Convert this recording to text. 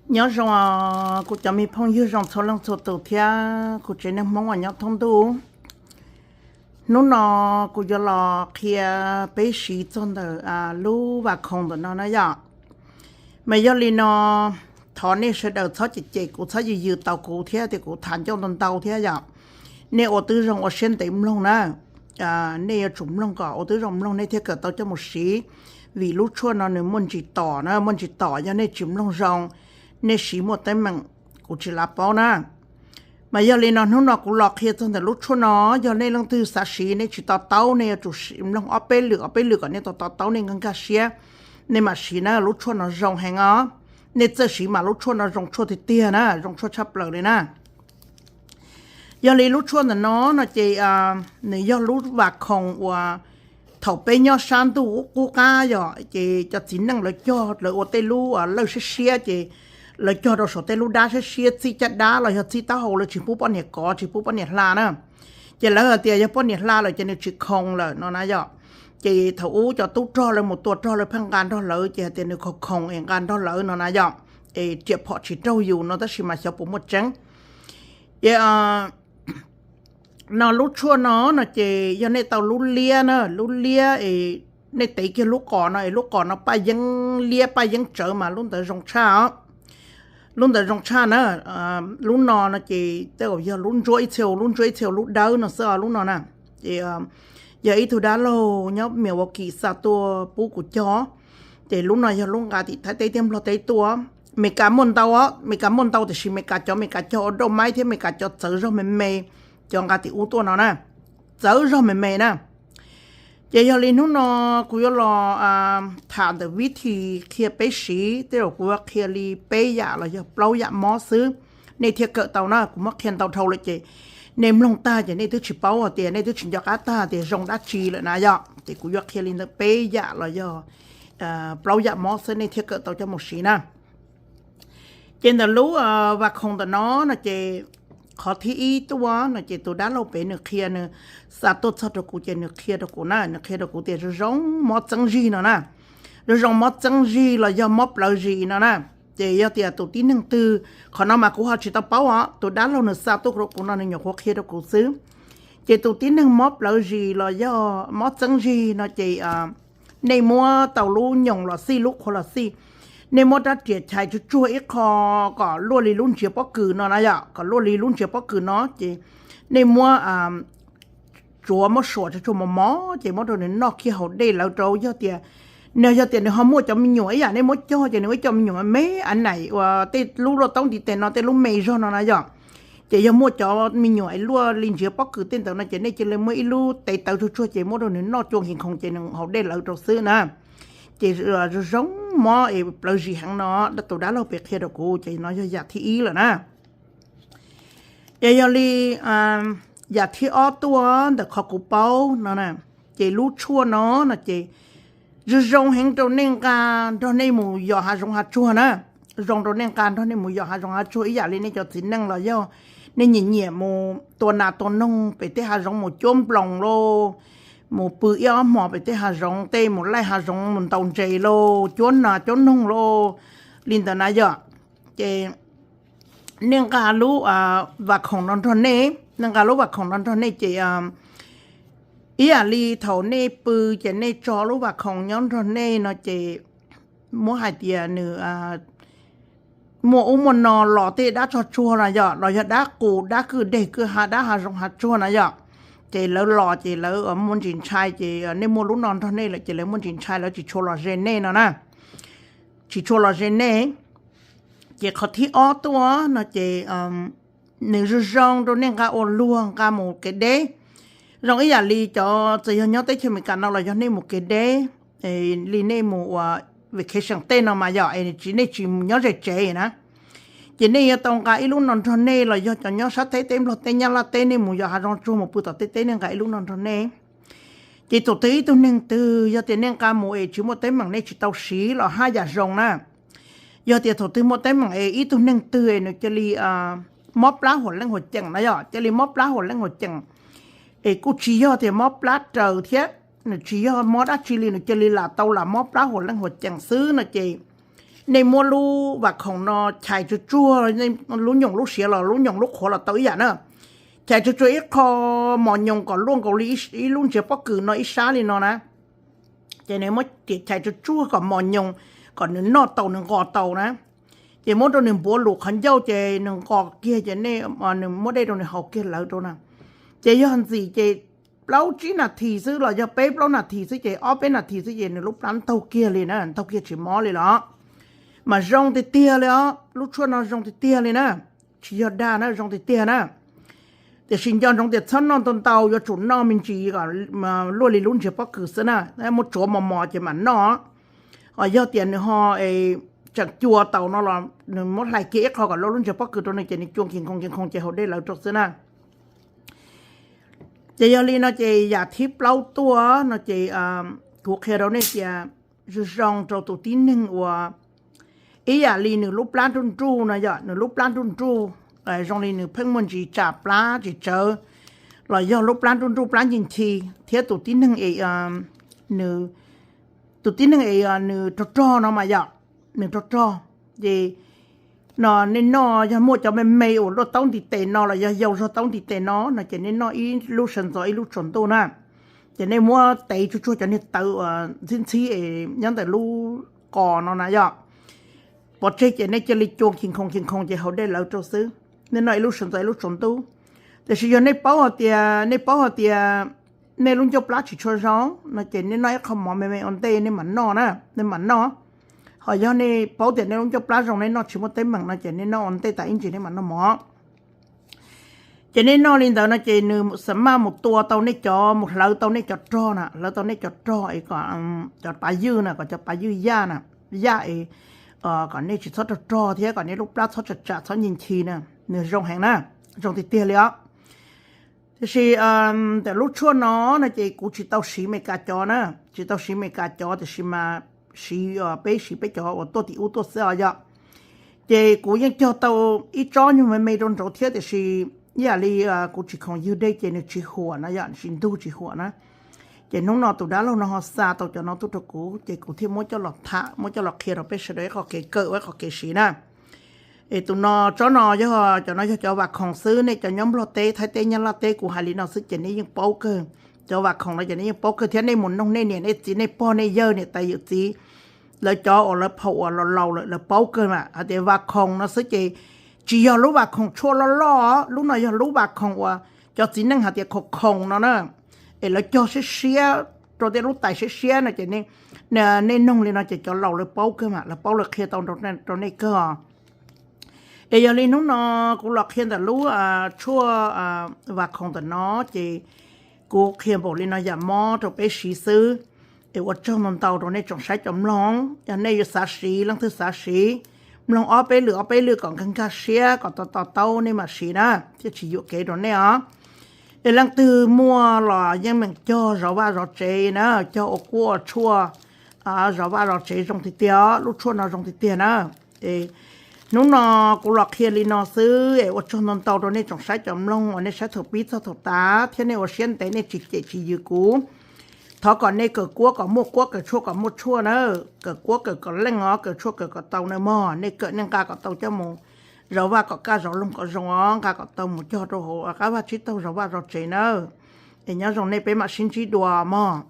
Nyob zoo kuv cov me phooj ywg zoo txhua leej txhua tus thiab kuv tsev neeg Hmoob uas nyob thoob ntuj. Hnub no kuv yuav los qhia peb siv txog ntawm lub vas khoom ntawm no na yom. Mas yog li no, thov nej sawv daws txhob cem cem kuv, txhob yws yws tau kuv thiab tias kuv tham ncauj ntau ntau thiab yom. Nej ua tib zoo ua siab ntev mloog na. Nej yuav tsum mloog kom ua tib zoo mloog nej thiaj kawm tau coj mus siv, vim lub tshuaj no nws muaj ntsis tom na, muaj ntsis tom, yog nej tsis mloog zoo, nej siv muaj teeb meem, kuv tsis lav paub na. Mas yog li no hnub no kuv los qhia txog ntawm lub tshuaj no, yog nej leej twg xav siv nej tsis to taub, nej yuav tsum mloog ob peb lwm ob peb lwm kom nej to to taub nej nkag nkag siab, nej mam siv na. Lub tshuaj no zoo heev os. Nej txawj siv mas lub tshuaj no zoo tshuaj tiag tiag na, zoo tshuaj tshaj plaws li na. Yog li lub tshuaj ntawm no no ces nws yog lub vas khoom uas thaum peb nyob sab ntuj ub qub qab yom, ces cov txiv neej lawv cog lawv ua tej lub lawj siab siab ces lawv cog rau saum tej lub dab siab siab, txij caj dab los yog txij taub hau, lawv tsis pub poj niam kov tsis pub poj niam hla na. Ces lawv hais tias yog poj niam hla lawm ces nws tsis khoo lawm no na yom. Ces thaum ub cov tub rog lawv mus tua rog lawv pheej nqa nrog lawv ces hais tias nws khoo khoo es nqa nrog lawv no na yom, es riam phom tsis raug yus no tab sis mas xyov puas muaj tseeb. Ces no lub tshuaj no no ces yog nej tau lub liab na, lub liab es nej tev kiag lub qos no es lub qos no paj yeeb liab paj yeeb tsawv mas lub ntawd zoo tshaj os. Lub ntawd zoo tshaj na. Lub no no ces tej zaum yog lub ntsuab ib txhia, lub ntsuab ib txhia lub dawb no xwb os lub no na. Ces yog ib tug dab laug nyob Milwaukee xa tuaj pub kuv cog. Ces lub no yog lub nqa tim Thaib teb thiab Nplog teb tuaj. Meskas muaj ntau os, Meskas muaj ntau tiam sis Meskas cov, Meskas cog ua dauj maib thiab Meskas cov txawv zog me me, cov nqa tim ub tuaj no na, txawv zog me me na. Ces yog li hnub no kuv yuav los tham ntawm vib thi qhia peb siv, tej zaum kuv yuav qhia li peb yam los yog plaub yam mob xwb, nej thiaj kawm tau na. Kuv muab qhia ntau dhau lawm ces nej mloog tag ces nej twb tsis paub hais tias, nej twb tsis nco qab tag tias zoo dab tsi lawm na yom. Ces kuv yuav qhia li ntawm peb yam los yog plaub yam mob xwb nej thiaj kawm tau coj mus siv na. Ces ntawm lub vas khoom ntawm no no ces qhov thib ib tuaj no ces tus dab laug pem nws qhia, nws xa tuaj txog rau kuv ces nws qhia rau kuv na, nws qhia rau kuv tias zoo zoo mob txeeb zig no na, zoo zoo mob txeeb zig los yog mob plawv zis no na. Ces yog tias tus tib neeg twg, qhov no mas kuv ho tsis tau paub os, tus dab laug nws xa tuaj rau kuv no nws nyuam qhuav qhia rau kuv xwb. Ces tus tib neeg mob plawv zis los yog mob txeeb zig no ces nej muab tau lub nyoos los xij, lub qhuav los xij, nej muab rab riam chais tsuag tsuag ib qho kom luaj li lub ntsiav pob kws no na yom, kom luaj li lub ntsiav pob kws no ces nej muab tsuav, muab suam tsuag tsuag mos mos ces muab rau nws noj kiag haus dej lawv rau. Yog tias, yog tias nws ho muaj cov me nyuam ib yam nej muab cog ces nws ua cov me nyuam me a naim uas tej lub luaj taub ntiv tes no tej lub me zog no na yom. Ces yog muaj cov me nyuam luaj li ntsiav pob kws tej ntawd no ces nej cia li muab ib lub tev tawv tsuag tsuag ces muab rau nws noj cua nkig khoos ces nws haus dej lawv rau xwb na. Ces zoo zoo mob es plawv zis heev no, tus dab laug pem qhia rau kuv ces no yog yam thib ib lawm na. Ces yog li yam thib ob tuaj ntawm qhov kuv paub no na, ces lub tshuaj no no ces zoo zoo heev rau nej nqa nrog nej mus yos hav zoov hav tsuag na. Zoo rau nej nqa nrog nej mus yos hav zoov hav tsuag ib yam li nej cov txiv neej los yog nej nyiam nyiam mus tua nas tua noog pem tej hav zoov, mus cuab nploos lauj, mus pw ib ob hmos pem tej hav zoov, tej mus laij hav zoov mus ntaus ntses lauj, cuab nas cuab noog lauj, li ntawd na yom. Ces nej nqa lub vas khoom no nrog nej, nej nqa lub vas khoom no nrog nej ces ib yam li thaum nej pw ces nej tso lub vas khoom nyob nrog nej no ces muab hais tias nws muaj ub muaj no los tej dab tsog tsuag no yom, los yog dab qus dab kwj deg kwj ha dab hav zoov hav tsuag no yom, ces lawv los ces lawv muaj ntsis ntshai ces nej muaj lub no nrog nej lawm ces lawv muaj ntsis ntshai lawv tsis tshua los ze nej no na. Tsis tshua los ze nej. Ces qhov thib ob tuaj no ces nws zoo zoo rau nej nqa ua luag nqa mus kev deb. Zoo ib yam li cov txawm yog nyob teb chaws Amelikas no los yog nej mus kev deb, li nej mus ua vacation tej no mas yom, es tsis, nej tsis mus nyob ze tsev na. Ces nej yuav tau nqa ib lub no nrog nej los yog cov nyob sab Thaib teb Nplog teb Nyab Laj teb nej mus yos hav zoov tsuag mus pw tom tej teb nej nqa ib lub no nrog nej. Ces thaum twg ib tug neeg twg yog tias nej nqa mus es tsis muaj teeb meem nej tsis tau siv los haj yam zoo na. Yog tias thaum twg muaj teeb meem es ib tug neeg twg es nws cia li mob plab huam leej huam ceem na yom, cia li mob plab huam leej huam ceem, es kuj tsis yog tias mob plab raws thiab, nws tsis yog mob dab tsi li, nws cia li lam tau lam mob plab huam leej huam ceem xwb no ces nej muab lub vas khoom no chais tsuag tsuag, lub nyoos lub siav los lub nyoos lub qhuav los tau ib yam na. Chais tsuag tsuag ib qho mos nyoos kom luaj nkaus li ib lub ntsiav pob kws no ib sab li no na. Ces nws muab chais tsuag tsuag kom mos nyoos, kom nws noj tau nws nqos tau na. Ces muab rau nws npuav lus qhov ncauj ces nws nqos kiag ces nws muab dej rau nws haus kiag lawv rau na. Ces yog ntxim ces plaub tsib nas this xwb los yog peb plaub nas this xwb ces ob peb nas this xwb ces nws lub plab ntaug kiag li na, ntaug kiag tsis mob li los. Mas zoo tiag tiag li os, lub tshuaj no zoo tiag tiag li na. Tsis yog dag na, zoo tiag tiag na. Tiam sis nco ntsoov tias txhob noj ntau ntau, yuav tsum noj me ntsis kom luaj li lub ntsiav pob kws xwb na, muab tsuav mos mos ces mam noj. Yog tias nws ho tseem cua tau no los nws muab hlais kiag ib qho kom luaj lub ntsiav pob kws rau nws ces nws cua nkig nkhoos nkig nkhoos ces haus dej lawv rau xwb na. Ces yog li no ces yam thib plaub tuaj no ces kuv qhia rau nej tias zoo zoo rau tus tib neeg uas ib yam li nws lub plab nruj nruj no yom, nws lub plab nruj nruj zoo li nws pheej muaj ntsis tsam plab tsis tsawv, los yog lub plab nruj nruj plab ncig nchi, thiab tus tib neeg es nws, tus tib neeg es nws rog rog no mas yom, nws rog rog, ces no nej noj, yog muaj cov me me uas luaj taub ntiv tes no los yog yau zog taub ntiv tes no no ces nej noj ib lub sawv ntxov ib lub tsaus ntuj na. Ces nej muab tev tsuag tsuag cov niag tawv uas ntxhib ntxhib es nyob ntawm lub qos no na yom, pov tseg ces nej cia li cua nkig nkhoos nkig nkhoos ces haus dej lawv rau xwb. Nej noj ib lub sawv ntxov ib lub tsaus ntuj. Tiam sis yog nej paub hais tias, nej paub hais tias nej lub ncauj plab tsis tshua zoo no ces nej noj ib qho mov me me ua ntej nej mam noj na, nej mam noj. Ho yog nej paub tias nej lub ncauj plab zoo nej noj tsis muaj teeb meem no ces nej noj ua ntej tas ib ntsis nej mam noj mov. Ces nej noj li ntawd no ces nws xa maj mus tua tau nej cov, mus hlawv tau nej cov rog na, hlawv tau nej cov rog es kom cov pav ywj na, kom cov pav ywj yaj na, yaj es kom nej tsis txhob rog rog thiab kom nej lub plab txhob tsam tsam txhob ncig nchi na, nws zoo heev na, zoo tiag tiag li os. Tiam sis ntawm lub tshuaj no no ces kuv tsis tau siv Amelikas cov na, tsis tau siv Amelikas cov tiam sis mas siv, peb siv peb cov uas tuaj tim ub tuaj xwb os yom. Ces kuv yeej cog tau ib tsob nyuag me me rau nraud thiab tiam sis ib yam li kuv tsis khoom ywg dej ces nws tsis huam na yom, tsis ntug tsis huam na. Ces hnub no tus dab laug no ho xa tau cov no tuaj rau kuv ces kuv thiaj muab coj los tham, muab coj los qhia rau peb sawv daws ib qho kev kawm ua ib qho kev siv na. Es tus no, tsob no yog, cov no yog cov vas khoom xwb, nej cov nyob Nplog teb, Thaib teb, Nyab Laj teb kuv hais li no xwb ces nej yeej paub kawg. Cov vas khoom no ces nej yeej paub kawg thiab, nej mus noog nej niam nej txiv nej pog nej yawg niam tais yawm txiv, lawv cov uas lawv phaum uas laus laus lawm lawv paub kawg mas hais tias vas khoom no xwb ces tsis yog lub vas khoom tshuaj loj loj, lub no yog lub vas khoom uas cov txiv neej hais tias khoom khoom no na. Es lawv cog siab siab rau tej lub tais siab siab no ces nej noog li no ces cov laus lawv paub kawg mas, lawv paub lawv qhia tau rau nej kawg os. Es yog li hnub no kuv los qhia ntawm lub tshuaj vas khoom ntawm no ces kuv qhia npaum li no yam mob rau peb siv xwb. Es ua tsaug ntau ntau rau nej tsoom saib cov mloog, yog nej yuav xav siv, leej twg xav siv, mloog ob peb lwm ob peb lwm kom nkag nkag siab kom to to taub nej mam siv na, thiaj tsis yuam kev rau nej os. Es leej twg muaj los yeej meem cog zov vaj zov tsev na, cog ua kuab ua tshuaj zov vaj zov tsev zoo tiag tiag os, lub tshuaj no zoo tiag tiag na. Hnub no kuv los qhia li no xwb es ua tsaug ntau ntau rau nej tsoom saib cov mloog uas nej saib thaum pib txog thaum tas thiab nej ua siab ntev nej tsis cem tsis yws kuv. Thov kom nej kawm kuab kom muaj kuab, kawm tshuaj kom muaj tshuaj na, kawm kuab kawm kom leej os, kawm tshuaj kawm kom tau na mog. Nej kawm nej nqa kom tau coj mus zov vaj kom kaj zov loog kom zoo os, nqa kom tau mus cog rau hauv qab vaj tsib taug zov vaj zov tsev na. Es nyob zoo nej, peb mam sib ntsib dua mog.